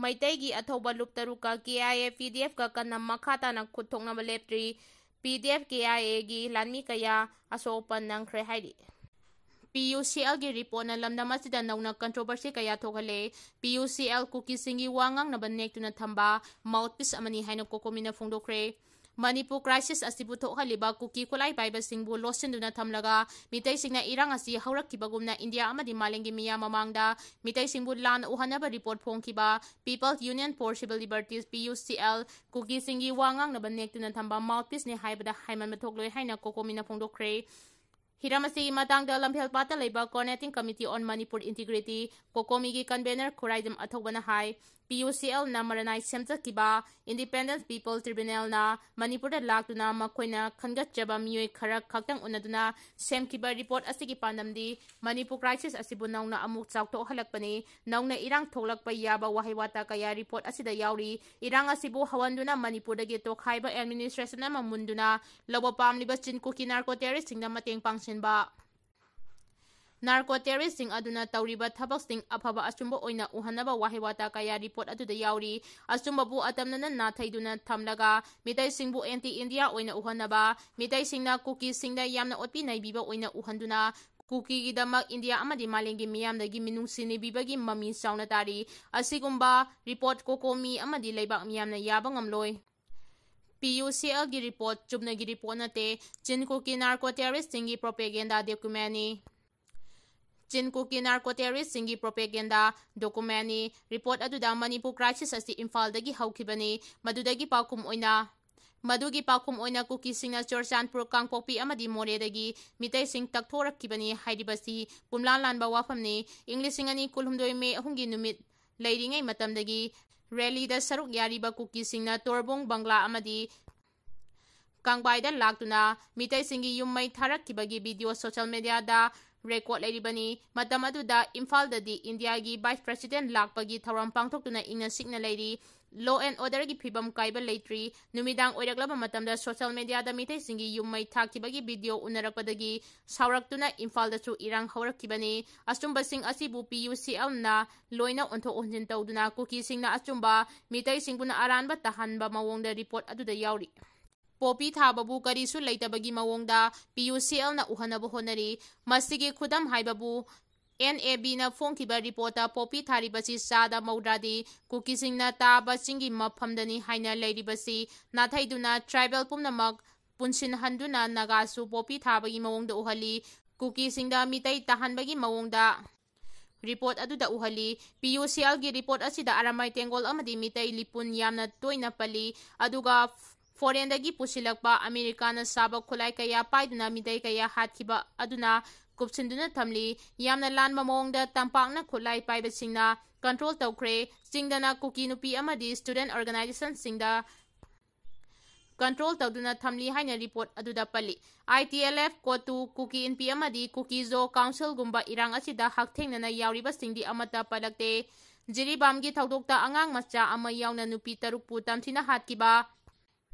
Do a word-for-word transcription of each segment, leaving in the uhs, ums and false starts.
ꯃꯩꯇꯩꯒꯤ ꯑꯊꯧꯕ ꯂꯨꯞ ꯇꯔꯨꯛꯀ ꯀꯦ ꯑꯥꯏ ꯑꯦ ꯄꯤ ꯗꯤ ꯑꯦꯐꯀ ꯀꯟꯅ ꯃꯈꯥ ꯇꯥꯅ ꯈꯨꯠ ꯊꯣꯛꯅꯕ ꯂꯦꯞꯇ꯭ꯔꯤ꯫ ꯄꯤ ꯗꯤ ꯑꯦꯐ ꯀꯦ ꯑꯥꯏ ꯑꯦꯒꯤ ꯂꯥꯟꯃꯤ ꯀꯌꯥ ꯑꯁꯣꯛ ꯑꯄꯟ ꯅꯪꯈ꯭ꯔꯦ ꯍꯥꯏꯔꯤ꯫ ꯄꯤ ꯌꯨ ꯁꯤ ꯑꯦꯜꯒꯤ ꯔꯤꯄꯣꯔꯠꯅ ꯂꯝꯗꯝ ꯑꯁꯤꯗ ꯅꯧꯅ ꯀꯟꯇ꯭ꯔꯣꯚꯔꯁꯤ ꯀꯌꯥ ꯊꯣꯛꯍꯜꯂꯦ꯫ ꯄꯤ ꯌꯨ ꯁꯤ ꯑꯦꯜ ꯀꯨꯀꯤꯁꯤꯡꯒꯤ ꯋꯥ ꯉꯥꯡꯅꯕ ꯅꯦꯛꯇꯨꯅ ꯊꯝꯕ ꯃꯥꯎꯠꯄꯤꯁ ꯑꯃꯅꯤ ꯍꯥꯏꯅ ꯀꯣꯀꯣꯃꯤꯅ ꯐꯣꯡꯗꯣꯛꯈ꯭ꯔꯦ꯫ ꯃꯅꯤꯄꯨꯔ ꯀ꯭ꯔꯥꯏꯁꯤꯁ ꯑꯁꯤꯕꯨ ꯊꯣꯛꯍꯜꯂꯤꯕ ꯀꯨꯀꯤ ꯈꯨꯠꯂꯥꯏ ꯄꯥꯏꯕꯁꯤꯡꯕꯨ ꯂꯣꯠꯁꯤꯟꯗꯨꯅ ꯊꯝꯂꯒ ꯃꯤꯇꯩꯁꯤꯡꯅ ꯏꯔꯥꯡ ꯑꯁꯤ ꯍꯧꯔꯛꯈꯤꯕꯒꯨꯝꯅ ꯏꯟꯗꯤꯌꯥ ꯑꯃꯗꯤ ꯃꯥꯂꯦꯝꯒꯤ ꯃꯤꯌꯥꯝ ꯃꯃꯥꯡꯗ ꯃꯤꯇꯩꯁꯤꯡꯕꯨ ꯂꯥꯟꯅ ꯎꯍꯟꯅꯕ ꯔꯤꯄꯣꯔꯠ ꯐꯣꯡꯈꯤꯕ People's Union for Civil Liberties, P U C L, ꯀꯨꯀꯤꯁꯤꯡꯒꯤ ꯋꯥ ꯉꯥꯡꯅꯕ ꯅꯦꯛꯇꯨꯅ ꯊꯝꯕ ꯃꯥꯎꯠꯄꯤꯁꯅꯤ ꯍꯥꯏꯕꯗ ꯍꯥꯏꯃꯟꯕ ꯊꯣꯛꯂꯣꯏ ꯍꯥꯏꯅ ꯀꯣꯀꯣꯃꯤꯅ ꯐꯣꯡꯗꯣꯛꯈ꯭ꯔꯦ꯫ ꯍꯤꯔꯝ ꯑꯁꯤꯒꯤ ꯃꯇꯥꯡꯗ ꯂꯝꯐꯦꯜ ꯄꯥꯠꯇ ꯂꯩꯕ Coordinating Committee on Manipur Integrity, ꯀꯣꯀꯣꯃꯤꯒꯤ ꯀꯟꯚꯦꯅꯔ ꯈꯨꯔꯥꯏꯗꯝ ꯑꯊꯧꯕꯅ ꯍꯥꯏ, ꯄꯤ ꯌꯨ ꯁꯤ ꯑꯦꯜꯅ ꯃꯔꯅꯥꯏ ꯁꯦꯝꯖꯈꯤꯕ Independent People Tribunalꯅ ꯃꯅꯤꯄꯨꯔꯗ ꯂꯥꯛꯇꯨꯅ ꯃꯈꯣꯏꯅ ꯈꯟꯒꯠꯆꯕ ꯃꯤꯑꯣꯏ ꯈꯔ ꯈꯛꯇꯪ ꯎꯅꯗꯨꯅ ꯁꯦꯝꯈꯤꯕ ꯔꯤꯄꯣꯔꯠ ꯑꯁꯤꯒꯤ ꯄꯥꯟꯗꯝꯗꯤ ꯃꯅꯤꯄꯨꯔ ꯀ꯭ꯔꯥꯏꯁꯤꯁ ꯑꯁꯤꯕꯨ ꯅꯧꯅ ꯑꯃꯨꯛ ꯆꯥꯎꯊꯣꯛꯍꯜꯂꯛꯄꯅꯤ꯫ ꯅꯧꯅ ꯏꯔꯥꯡ ꯊꯣꯛꯂꯛꯄ ꯌꯥꯕ ꯋꯥꯍꯩ ꯋꯥꯇꯥ ꯀꯌꯥ ꯔꯤꯄꯣꯔꯠ ꯑꯁꯤꯗ ꯌꯥꯎꯔꯤ꯫ ꯏꯔꯥꯡ ꯑꯁꯤꯕꯨ ꯍꯧꯍꯟꯗꯨꯅ ꯃꯅꯤꯄꯨꯔꯗꯒꯤ ꯇꯣꯈꯥꯏꯕ ꯑꯦꯗꯃꯤꯅꯤꯁꯇ꯭ꯔꯦꯁꯟ ꯑꯃ ꯃꯨꯟꯗꯨꯅ ꯂꯧꯕ ꯄꯥꯝꯂꯤꯕ ꯆꯤꯟ ꯀꯨꯀꯤ ꯅꯥꯔꯀꯣ ꯇꯦꯔꯣꯔꯤꯁꯁꯤꯡꯗ ꯃꯇꯦꯡ ꯄꯥꯡꯁꯤꯟꯕ꯫ ꯅꯥꯔꯀꯣ ꯇꯦꯔꯣꯔꯤꯁꯁꯤꯡ ꯑꯗꯨꯅ ꯇꯧꯔꯤꯕ ꯊꯕꯛꯁꯤꯡ ꯑꯐꯕ ꯑꯆꯨꯝꯕ ꯑꯣꯏꯅ ꯎꯍꯟꯅꯕ ꯋꯥꯍꯩ ꯋꯥꯇꯥ ꯀꯌꯥ ꯔꯤꯄꯣꯔꯠ ꯑꯗꯨꯗ ꯌꯥꯎꯔꯤ꯫ ꯑꯆꯨꯝꯕꯕꯨ ꯑꯇꯝꯅꯅ ꯅꯥꯊꯩꯗꯨꯅ ꯊꯝꯂꯒ ꯃꯤꯇꯩꯁꯤꯡꯕꯨ ꯑꯦꯟꯇꯤ ꯏꯟꯗꯤꯌꯥ ꯑꯣꯏꯅ ꯎꯍꯟꯅꯕ, ꯃꯤꯇꯩꯁꯤꯡꯅ ꯀꯨꯀꯤꯁꯤꯡꯗ ꯌꯥꯝꯅ ꯑꯣꯠꯄꯤ ꯅꯩꯕꯤꯕ ꯑꯣꯏꯅ ꯎꯍꯟꯗꯨꯅ ꯀꯨꯀꯤꯒꯤꯗꯃꯛ ꯏꯟꯗꯤꯌꯥ ꯑꯃꯗꯤ ꯃꯥꯂꯦꯝꯒꯤ ꯃꯤꯌꯥꯝꯗꯒꯤ ꯃꯤꯅꯨꯡꯁꯤ ꯅꯤꯕꯤꯕꯒꯤ ꯃꯃꯤ ꯆꯥꯎꯅ ꯇꯥꯔꯤ꯫ ꯑꯁꯤꯒꯨꯝꯕ ꯔꯤꯄꯣꯔꯠ ꯀꯣꯀꯣꯃꯤ ꯑꯃꯗꯤ ꯂꯩꯕꯥꯛ ꯃꯤꯌꯥꯝꯅ ꯌꯥꯕ ꯉꯝꯂꯣꯏ꯫ ꯄꯤ ꯌꯨ ꯁꯤ ꯑꯦꯜꯒꯤ ꯔꯤꯄꯣꯔꯠ ꯆꯨꯝꯅꯒꯤ ꯔꯤꯄꯣꯔꯠ ꯅꯠꯇꯦ, ꯆꯤꯟ ꯀꯨꯀꯤ ꯅꯥꯔꯀꯣ ꯇꯦꯔꯣꯔꯤꯁꯁꯤꯡꯒꯤ ꯄ꯭ꯔꯣꯄꯦꯒꯦꯟꯗꯥ ꯗꯣꯀꯨꯃꯦꯟꯅꯤ꯫ ꯆꯤꯟ ꯀꯨꯀꯤ ꯅꯥꯔꯀꯣ ꯇꯦꯔꯣꯔꯤꯁꯁꯤꯡꯒꯤ ꯄ꯭ꯔꯣꯄꯦꯒꯦꯟꯗꯥ ꯗꯣꯀꯨꯃꯦꯟꯅꯤ꯫ ꯔꯤꯄꯣꯔꯠ ꯑꯗꯨꯗ ꯃꯅꯤꯄꯨꯔ ꯀ꯭ꯔꯥꯏꯁꯤꯁ ꯑꯁꯤ ꯏꯝꯐꯥꯜꯗꯒꯤ ꯍꯧꯈꯤꯕꯅꯤ꯫ ꯃꯗꯨꯗꯒꯤ ꯄꯥꯎꯈꯨꯝ ꯑꯣꯏꯅ, ꯃꯗꯨꯒꯤ ꯄꯥꯎꯈꯨꯝ ꯑꯣꯏꯅ ꯀꯨꯀꯤꯁꯤꯡꯅ ꯆꯨꯔꯆꯥꯟꯄꯨꯔ, ꯀꯥꯡꯄꯣꯛꯄꯤ ꯑꯃꯗꯤ ꯃꯣꯔꯦꯗꯒꯤ ꯃꯤꯇꯩꯁꯤꯡ ꯇꯛꯊꯣꯔꯛꯈꯤꯕꯅꯤ ꯍꯥꯏꯔꯤꯕꯁꯤ ꯄꯨꯝꯂꯥꯟ ꯂꯥꯟꯕ ꯋꯥꯐꯝꯅꯤ꯫ ꯏꯪ ꯂꯤꯁꯤꯡ ꯑꯅꯤ ꯀꯨꯟꯍꯨꯝꯗꯣꯏ ꯃꯦ ꯑꯍꯨꯝꯒꯤ ꯅꯨꯃꯤꯠ ꯂꯩꯔꯤꯉꯩ ꯃꯇꯝꯗꯒꯤ ꯔꯦꯂꯤꯗ ꯁꯔꯨꯛ ꯌꯥꯔꯤꯕ ꯀꯨꯀꯤꯁꯤꯡꯅ ꯇꯣꯔꯕꯨꯡ ꯕꯪꯒ꯭ꯂꯥ ꯑꯃꯗꯤ ꯀꯥꯡꯕꯥꯏꯗ ꯂꯥꯛꯇꯨꯅ ꯃꯤꯇꯩꯁꯤꯡꯒꯤ ꯌꯨꯝ ꯃꯩ ꯊꯥꯔꯛꯈꯤꯕꯒꯤ ꯚꯤꯗꯤꯑꯣ ꯁꯣꯁꯤꯌꯦꯜ ꯃꯦꯗꯤꯌꯥꯗ ꯔꯦꯀꯣꯔꯗ ꯂꯩꯔꯤꯕꯅꯤ꯫ ꯃꯇꯝ ꯑꯗꯨꯗ ꯏꯝꯐꯥꯜꯗꯗꯤ ꯏꯟꯗꯤꯌꯥꯒꯤ ꯚꯥꯏꯁ ꯄ꯭ꯔꯦꯁꯤꯗꯦꯟꯠ ꯂꯥꯛꯄꯒꯤ ꯊꯧꯔꯝ ꯄꯥꯡꯊꯣꯛꯇꯨꯅ ꯏꯪꯅ ꯆꯤꯛꯅ ꯂꯩꯔꯤ꯫ law and orderꯒꯤ ꯐꯤꯕꯝ ꯀꯥꯏꯕ ꯂꯩꯇ꯭ꯔꯤ꯫ ꯅꯨꯃꯤꯗꯥꯡ ꯑꯣꯏꯔꯛꯂꯕ ꯃꯇꯝꯗ social mediaꯗ ꯃꯤꯇꯩꯁꯤꯡꯒꯤ ꯌꯨꯝ ꯃꯩ ꯊꯥꯈꯤꯕꯒꯤ video ꯎꯅꯔꯛꯄꯗꯒꯤ ꯁꯥꯎꯔꯛꯇꯨꯅ ꯏꯝꯐꯥꯜꯗꯁꯨ ꯏꯔꯥꯡ ꯍꯧꯔꯛꯈꯤꯕꯅꯤ꯫ ꯑꯆꯨꯝꯕꯁꯤꯡ ꯑꯁꯤꯕꯨ PUCLꯅ ꯂꯣꯏꯅ ꯑꯣꯟꯊꯣꯛ ꯑꯣꯟꯁꯤꯟ ꯇꯧꯗꯨꯅ ꯀꯨꯀꯤꯁꯤꯡꯅ ꯑꯆꯨꯝꯕ, ꯃꯤꯇꯩꯁꯤꯡꯕꯨꯅ ꯑꯔꯥꯟꯕ ꯇꯥꯍꯟꯕ ꯃꯑꯣꯡꯗ report ꯑꯗꯨꯗ ꯌꯥꯎꯔꯤ꯫ ꯄꯣꯄꯤ ꯊꯥꯕꯕꯨ ꯀꯔꯤꯁꯨ ꯂꯩꯇꯕꯒꯤ ꯃꯑꯣꯡꯗ PUCLꯅ ꯎꯍꯟꯅꯕ ꯍꯣꯠꯅꯔꯤ꯫ ꯃꯁꯤꯒꯤ ꯈꯨꯗꯝ ꯍꯥꯏꯕꯕꯨ NABꯅ ꯐꯣꯡꯈꯤꯕ reportꯇ ꯄꯣꯄꯤ ꯊꯥꯔꯤꯕꯁꯤ ꯆꯥꯗ ꯃꯧꯗ꯭ꯔꯥꯗꯤ ꯀꯨꯀꯤꯁꯤꯡꯅ ꯇꯥꯕ ꯆꯤꯡꯒꯤ ꯃꯐꯝꯗꯅꯤ ꯍꯥꯏꯅ ꯂꯩꯔꯤꯕꯁꯤ ꯅꯥꯊꯩꯗꯨꯅ tribal ꯄꯨꯝꯅꯃꯛ ꯄꯨꯟꯁꯤꯟꯍꯟꯗꯨꯅ ꯅꯥꯒꯥꯁꯨ ꯄꯣꯄꯤ ꯊꯥꯕꯒꯤ ꯃꯑꯣꯡꯗ ꯎꯍꯜꯂꯤ꯫ ꯀꯨꯀꯤꯁꯤꯡꯗ ꯃꯤꯇꯩ ꯇꯥꯍꯟꯕꯒꯤ ꯃꯑꯣꯡꯗ report ꯑꯗꯨꯗ ꯎꯍꯜꯂꯤ꯫ PUCLꯒꯤ report ꯑꯁꯤꯗ ꯑꯔꯥꯃꯥꯏ ꯇꯦꯡꯒꯣꯜ ꯑꯃꯗꯤ ꯃꯤꯇꯩ ꯂꯤꯄꯨꯟ ꯌꯥꯝꯅ ꯇꯣꯏꯅ ꯄꯜꯂꯤ꯫ ꯑꯗꯨꯒ foreignꯗꯒꯤ ꯄꯨꯁꯤꯜꯂꯛꯄ ꯑꯃꯦꯔꯤꯀꯥꯅ ꯁꯥꯕ ꯈꯨꯠꯂꯥꯏ ꯀꯌꯥ ꯄꯥꯏꯗꯨꯅ ꯃꯤꯇꯩ ꯀꯌꯥ ꯍꯥꯠꯈꯤꯕ ꯑꯗꯨꯅ ꯀꯨꯞꯁꯤꯟꯗꯨꯅ ꯊꯝꯂꯤ꯫ ꯌꯥꯝꯅ ꯂꯥꯟꯕ ꯃꯑꯣꯡꯗ ꯇꯝꯄꯥꯛꯅ ꯈꯨꯠꯂꯥꯏ ꯄꯥꯏꯕꯁꯤꯡꯅ control ꯇꯧꯈ꯭ꯔꯦ꯫ ꯆꯤꯡꯗꯅ ꯀꯨꯀꯤ ꯅꯨꯄꯤ ꯑꯃꯗꯤ student organizationꯁꯤꯡꯗ control ꯇꯧꯗꯨꯅ ꯊꯝꯂꯤ ꯍꯥꯏꯅ report ꯑꯗꯨꯗ ꯄꯜꯂꯤ꯫ ITLF, ꯀꯣꯇꯨ, ꯀꯨꯀꯤ ꯏꯟꯄꯤ ꯑꯃꯗꯤ ꯀꯨꯀꯤ ꯖꯣ councilꯒꯨꯝꯕ ꯏꯔꯥꯡ ꯑꯁꯤꯗ ꯍꯛꯊꯦꯡꯅꯅ ꯌꯥꯎꯔꯤꯕꯁꯤꯡꯗꯤ ꯑꯃꯠꯇ ꯄꯜꯂꯛꯇꯦ꯫ ꯖꯤꯔꯤꯕꯥꯝꯒꯤ ꯊꯧꯗꯣꯛꯇ ꯑꯉꯥꯡ ꯃꯆꯥ ꯑꯃ ꯌꯥꯎꯅ ꯅꯨꯄꯤ ꯇꯔꯨꯛꯄꯨ ꯇꯝꯊꯤꯅ ꯍꯥꯠꯈꯤꯕ,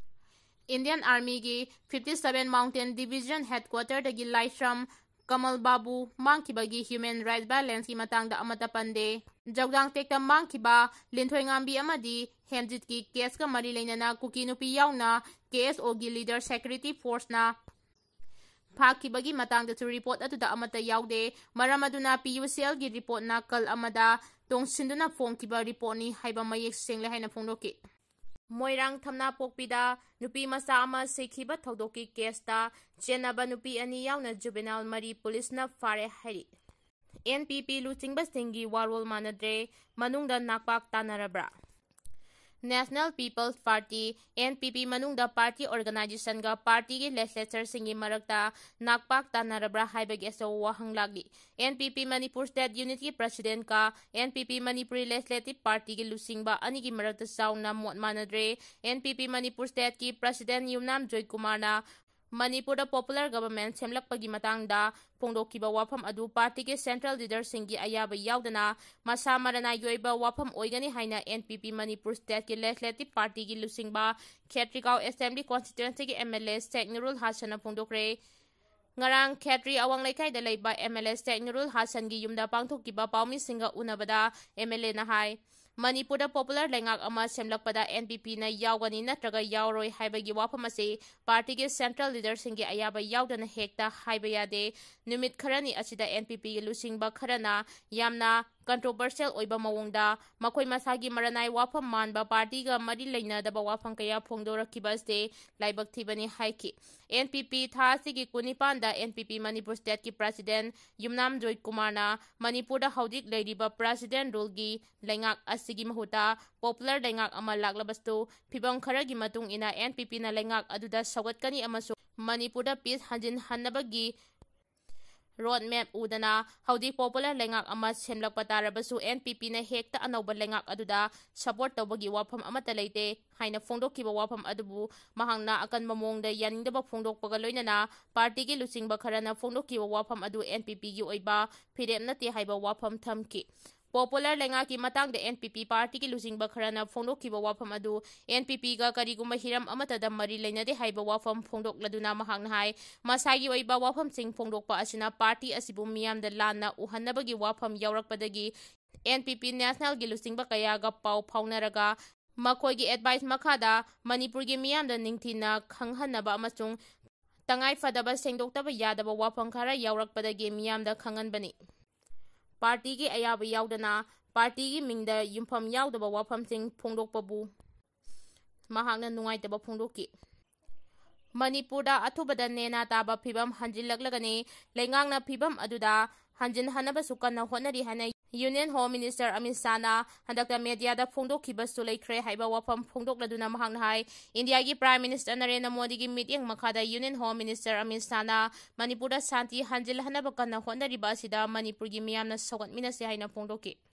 Indian Armyꯒꯤ fifty seven Mountain Division headquarterꯗꯒꯤ ꯂꯥꯏꯁ꯭ꯔꯝ ꯀꯃꯜ ꯕꯥꯕꯨ ꯃꯥꯡꯈꯤꯕꯒꯤ human rights violenceꯀꯤ ꯃꯇꯥꯡꯗ ꯑꯃꯠꯇ ꯄꯟꯗꯦ꯫ ꯖꯧꯗꯥꯡ ꯇꯦꯛꯇ ꯃꯥꯡꯈꯤꯕ ꯂꯤꯟꯊꯣꯏꯉꯥꯝꯕꯤ ꯑꯃꯗꯤ ꯍꯦꯝꯖꯤꯠꯀꯤ caseꯀ ꯃꯔꯤ ꯂꯩꯅꯅ ꯀꯨꯀꯤ ꯅꯨꯄꯤ ꯌꯥꯎꯅ KSOꯒꯤ leader security forceꯅ ꯐꯥꯈꯤꯕꯒꯤ ꯃꯇꯥꯡꯗꯁꯨ report ꯑꯗꯨꯗ ꯑꯃꯠꯇ ꯌꯥꯎꯗꯦ꯫ ꯃꯔꯝ ꯑꯗꯨꯅ PUCLꯒꯤ reportꯅ ꯀꯜ ꯑꯃꯗ ꯇꯣꯡꯁꯤꯟꯗꯨꯅ ꯐꯣꯡꯈꯤꯕ reportꯅꯤ ꯍꯥꯏꯕ ꯃꯌꯦꯛ ꯁꯦꯡꯂꯦ ꯍꯥꯏꯅ ꯐꯣꯡꯗꯣꯛꯈꯤ꯫ ꯃꯣꯏꯔꯥꯡ ꯊꯝꯅꯥꯄꯣꯛꯄꯤꯗ ꯅꯨꯄꯤ ꯃꯆꯥ ꯑꯃ ꯁꯤꯈꯤꯕ ꯊꯧꯗꯣꯛꯀꯤ caseꯇ ꯆꯦꯟꯅꯕ ꯅꯨꯄꯤ ꯑꯅꯤ ꯌꯥꯎꯅ juvenile ꯃꯔꯤ policeꯅ ꯐꯥꯔꯦ ꯍꯥꯏꯔꯤ꯫ NPP ꯂꯨꯆꯤꯡꯕꯁꯤꯡꯒꯤ ꯋꯥꯔꯣꯜ ꯃꯥꯟꯅꯗ꯭ꯔꯦ, ꯃꯅꯨꯡꯗ ꯅꯥꯛꯄꯥꯛ ꯇꯥꯟꯅꯔꯕ꯭ꯔꯥ? National People's Party, NPP ꯃꯅꯨꯡꯗ party organizationꯒ partyꯒꯤ legislatureꯁꯤꯡꯒꯤ ꯃꯔꯛꯇ ꯅꯥꯛꯄꯥꯛ ꯇꯥꯟꯅꯔꯕ꯭ꯔꯥ ꯍꯥꯏꯕꯒꯤ ꯑꯆꯧꯕ ꯋꯥꯍꯪ ꯂꯥꯛꯂꯤ꯫ NPP Manipur state unitꯀꯤ presidentꯀ NPP Manipuri Legislative Partyꯒꯤ ꯂꯨꯆꯤꯡꯕ ꯑꯅꯤꯒꯤ ꯃꯔꯛꯇ ꯆꯥꯎꯅ ꯃꯣꯠ ꯃꯥꯟꯅꯗ꯭ꯔꯦ꯫ NPP ꯃꯅꯤꯄꯨꯔ stateꯀꯤ president ꯌꯨꯝꯅꯥꯝ ꯖꯣꯏꯀꯨꯃꯥꯔꯅ ꯃꯅꯤꯄꯨꯔꯗ popular government ꯁꯦꯝꯂꯛꯄꯒꯤ ꯃꯇꯥꯡꯗ ꯐꯣꯡꯗꯣꯛꯈꯤꯕ ꯋꯥꯐꯝ ꯑꯗꯨ ꯄꯥꯔꯇꯤꯒꯤ central leaderꯁꯤꯡꯒꯤ ꯑꯌꯥꯕ ꯌꯥꯎꯗꯅ ꯃꯁꯥ ꯃꯔꯅꯥꯏꯒꯤ ꯑꯣꯏꯕ ꯋꯥꯐꯝ ꯑꯣꯏꯒꯅꯤ ꯍꯥꯏꯅ N P P Manipur stateꯀꯤ legislative partyꯒꯤ ꯂꯨꯆꯤꯡꯕ ꯈꯦꯇ꯭ꯔꯤꯒꯥꯎ assembly constituencyꯒꯤ M L A ꯁꯦꯛ ꯅꯨꯔꯨꯜ ꯍꯥꯁꯟꯅ ꯐꯣꯡꯗꯣꯛꯈ꯭ꯔꯦ꯫ ꯉꯔꯥꯡ ꯈꯦꯇ꯭ꯔꯤ ꯑꯋꯥꯡ ꯂꯩꯀꯥꯏꯗ ꯂꯩꯕ M L A ꯁꯦꯛ ꯅꯨꯔꯨꯜ ꯍꯥꯁꯟꯒꯤ ꯌꯨꯝꯗ ꯄꯥꯡꯊꯣꯛꯈꯤꯕ ꯄꯥꯎꯃꯤꯁꯤꯡꯒ ꯎꯅꯕꯗ M L Aꯅ ꯍꯥꯏ, ꯃꯅꯤꯄꯨꯔꯗ popular ꯂꯩꯉꯥꯛ ꯑꯃ ꯁꯦꯝꯂꯛꯄꯗ N P Pꯅ ꯌꯥꯎꯒꯅꯤ ꯅꯠꯇ꯭ꯔꯒ ꯌꯥꯎꯔꯣꯏ ꯍꯥꯏꯕꯒꯤ ꯋꯥꯐꯝ ꯑꯁꯤ ꯄꯥꯔꯇꯤꯒꯤ central leaderꯁꯤꯡꯒꯤ ꯑꯌꯥꯕ ꯌꯥꯎꯗꯅ ꯍꯦꯛꯇ ꯍꯥꯏꯕ ꯌꯥꯗꯦ꯫ ꯅꯨꯃꯤꯠ ꯈꯔꯅꯤ ꯑꯁꯤꯗ N P Pꯒꯤ ꯂꯨꯆꯤꯡꯕ ꯈꯔꯅ ꯌꯥꯝꯅ controversial ꯑꯣꯏꯕ ꯃꯑꯣꯡꯗ ꯃꯈꯣꯏ ꯃꯁꯥꯒꯤ ꯃꯔꯅꯥꯏ ꯋꯥꯐꯝ ꯃꯥꯟꯕ ꯄꯥꯔꯇꯤꯒ ꯃꯔꯤ ꯂꯩꯅꯗꯕ ꯋꯥꯐꯝ ꯀꯌꯥ ꯐꯣꯡꯗꯣꯔꯛꯈꯤꯕ ꯑꯁꯤ ꯂꯥꯏꯕꯛ ꯊꯤꯕꯅꯤ ꯍꯥꯏꯈꯤ꯫ N P P ꯊꯥ ꯑꯁꯤꯒꯤ ꯀꯨꯟꯅꯤꯄꯥꯟꯗ N P P Manipur stateꯀꯤ president ꯌꯨꯝꯅꯥꯝ ꯖꯣꯏ ꯀꯨꯃꯥꯔꯅ ꯃꯅꯤꯄꯨꯔꯗ ꯍꯧꯖꯤꯛ ꯂꯩꯔꯤꯕ president ruleꯒꯤ ꯂꯩꯉꯥꯛ ꯑꯁꯤꯒꯤ ꯃꯍꯨꯠꯇ popular ꯂꯩꯉꯥꯛ ꯑꯃ ꯂꯥꯛꯂꯕꯁꯨ ꯐꯤꯚꯝ ꯈꯔꯒꯤ ꯃꯇꯨꯡ ꯏꯟꯅ N P Pꯅ ꯂꯩꯉꯥꯛ ꯑꯗꯨꯗ ꯁꯧꯒꯠꯀꯅꯤ ꯑꯃꯁꯨꯡ ꯃꯅꯤꯄꯨꯔꯗ peace ꯍꯟꯖꯤꯟꯍꯟꯅꯕꯒꯤ road map ꯎꯗꯅ ꯍꯧꯖꯤꯛ popular ꯂꯩꯉꯥꯛ ꯑꯃ ꯁꯦꯝꯂꯛꯄ ꯇꯥꯔꯕꯁꯨ N P Pꯅ ꯍꯦꯛꯇ ꯑꯅꯧꯕ ꯂꯩꯉꯥꯛ ꯑꯗꯨꯗ support ꯇꯧꯕꯒꯤ ꯋꯥꯐꯝ ꯑꯃꯠꯇ ꯂꯩꯇꯦ ꯍꯥꯏꯅ ꯐꯣꯡꯗꯣꯛꯈꯤꯕ ꯋꯥꯐꯝ ꯑꯗꯨꯕꯨ ꯃꯍꯥꯛꯅ ꯑꯀꯟꯕ ꯃꯑꯣꯡꯗ ꯌꯥꯅꯤꯡꯗꯕ ꯐꯣꯡꯗꯣꯛꯄꯒ ꯂꯣꯏꯅꯅ ꯄꯥꯔꯇꯤꯒꯤ ꯂꯨꯆꯤꯡꯕ ꯈꯔꯅ ꯐꯣꯡꯗꯣꯛꯈꯤꯕ ꯋꯥꯐꯝ ꯑꯗꯨ N P Pꯒꯤ ꯑꯣꯏꯕ ꯐꯤꯔꯦꯞ ꯅꯠꯇꯦ ꯍꯥꯏꯕ ꯋꯥꯐꯝ ꯊꯝꯈꯤ꯫ Popular ꯂꯩꯉꯥꯛꯀꯤ ꯃꯇꯥꯡꯗ N P P ꯄꯥꯔꯇꯤꯒꯤ ꯂꯨꯆꯤꯡꯕ ꯈꯔꯅ ꯐꯣꯡꯗꯣꯛꯈꯤꯕ ꯋꯥꯐꯝ ꯑꯗꯨ N P Pꯒ ꯀꯔꯤꯒꯨꯝꯕ ꯍꯤꯔꯝ ꯑꯃꯠꯇꯗ ꯃꯔꯤ ꯂꯩꯅꯗꯦ ꯍꯥꯏꯕ ꯋꯥꯐꯝ ꯐꯣꯡꯗꯣꯛꯂꯗꯨꯅ ꯃꯍꯥꯛꯅ ꯍꯥꯏ, ꯃꯁꯥꯒꯤ ꯑꯣꯏꯕ ꯋꯥꯐꯝꯁꯤꯡ ꯐꯣꯡꯗꯣꯛꯄ ꯑꯁꯤꯅ ꯄꯥꯔꯇꯤ ꯑꯁꯤꯕꯨ ꯃꯤꯌꯥꯝꯗ ꯂꯥꯟꯅ ꯎꯍꯟꯅꯕꯒꯤ ꯋꯥꯐꯝ ꯌꯥꯎꯔꯛꯄꯗꯒꯤ N P P nationalꯒꯤ ꯂꯨꯆꯤꯡꯕ ꯀꯌꯥꯒ ꯄꯥꯎ ꯐꯥꯎꯅꯔꯒ ꯃꯈꯣꯏꯒꯤ advice ꯃꯈꯥꯗ ꯃꯅꯤꯄꯨꯔꯒꯤ ꯃꯤꯌꯥꯝꯗ ꯅꯤꯡꯊꯤꯅ ꯈꯪꯍꯟꯅꯕ ꯑꯃꯁꯨꯡ ꯇꯉꯥꯏ ꯐꯗꯕ ꯁꯦꯡꯗꯣꯛꯇꯕ ꯌꯥꯗꯕ ꯋꯥꯐꯝ ꯈꯔ ꯌꯥꯎꯔꯛꯄꯗꯒꯤ ꯃꯤꯌꯥꯝꯗ ꯈꯪꯍꯟꯕꯅꯤ꯫ ꯄꯥꯔꯇꯤꯒꯤ ꯑꯌꯥꯕ ꯌꯥꯎꯗꯅ ꯄꯥꯔꯇꯤꯒꯤ ꯃꯤꯡꯗ ꯌꯨꯝꯐꯝ ꯌꯥꯎꯗꯕ ꯋꯥꯐꯝꯁꯤꯡ ꯐꯣꯡꯗꯣꯛꯄꯕꯨ ꯃꯍꯥꯛꯅ ꯅꯨꯡꯉꯥꯏꯇꯕ ꯐꯣꯡꯗꯣꯛꯈꯤ꯫ ꯃꯅꯤꯄꯨꯔꯗ ꯑꯊꯨꯕꯗ ꯅꯦꯅꯥ ꯇꯥꯕ ꯐꯤꯕꯝ ꯍꯟꯖꯤꯜꯂꯛꯂꯒꯅꯤ꯫ ꯂꯩꯉꯥꯛꯅ ꯐꯤꯕꯝ ꯑꯗꯨꯗ ꯍꯟꯖꯤꯟꯍꯟꯅꯕꯁꯨ ꯀꯟꯅ ꯍꯣꯠꯅꯔꯤ ꯍꯥꯏꯅ Union Home Minister ꯑꯃꯤꯠ ꯁꯥꯍꯅ ꯍꯟꯗꯛꯇ mediaꯗ ꯐꯣꯡꯗꯣꯛꯈꯤꯕꯁꯨ ꯂꯩꯈ꯭ꯔꯦ ꯍꯥꯏꯕ ꯋꯥꯐꯝ ꯐꯣꯡꯗꯣꯛꯂꯗꯨꯅ ꯃꯍꯥꯛꯅ ꯍꯥꯏ, ꯏꯟꯗꯤꯌꯥꯒꯤ Prime Minister ꯅꯔꯦꯟꯗ꯭ꯔ ꯃꯣꯗꯤꯒꯤ ꯃꯤꯠꯌꯦꯡ ꯃꯈꯥꯗ Union Home Minister ꯑꯃꯤꯠ ꯁꯥꯍꯅ ꯃꯅꯤꯄꯨꯔꯗ ꯁꯥꯟꯇꯤ ꯍꯟꯖꯤꯜꯍꯟꯅꯕ ꯀꯟꯅ ꯍꯣꯠꯅꯔꯤꯕ ꯑꯁꯤꯗ ꯃꯅꯤꯄꯨꯔꯒꯤ ꯃꯤꯌꯥꯝꯅ ꯁꯧꯒꯠꯃꯤꯟꯅꯁꯤ ꯍꯥꯏꯅ ꯐꯣꯡꯗꯣꯛꯈꯤ꯫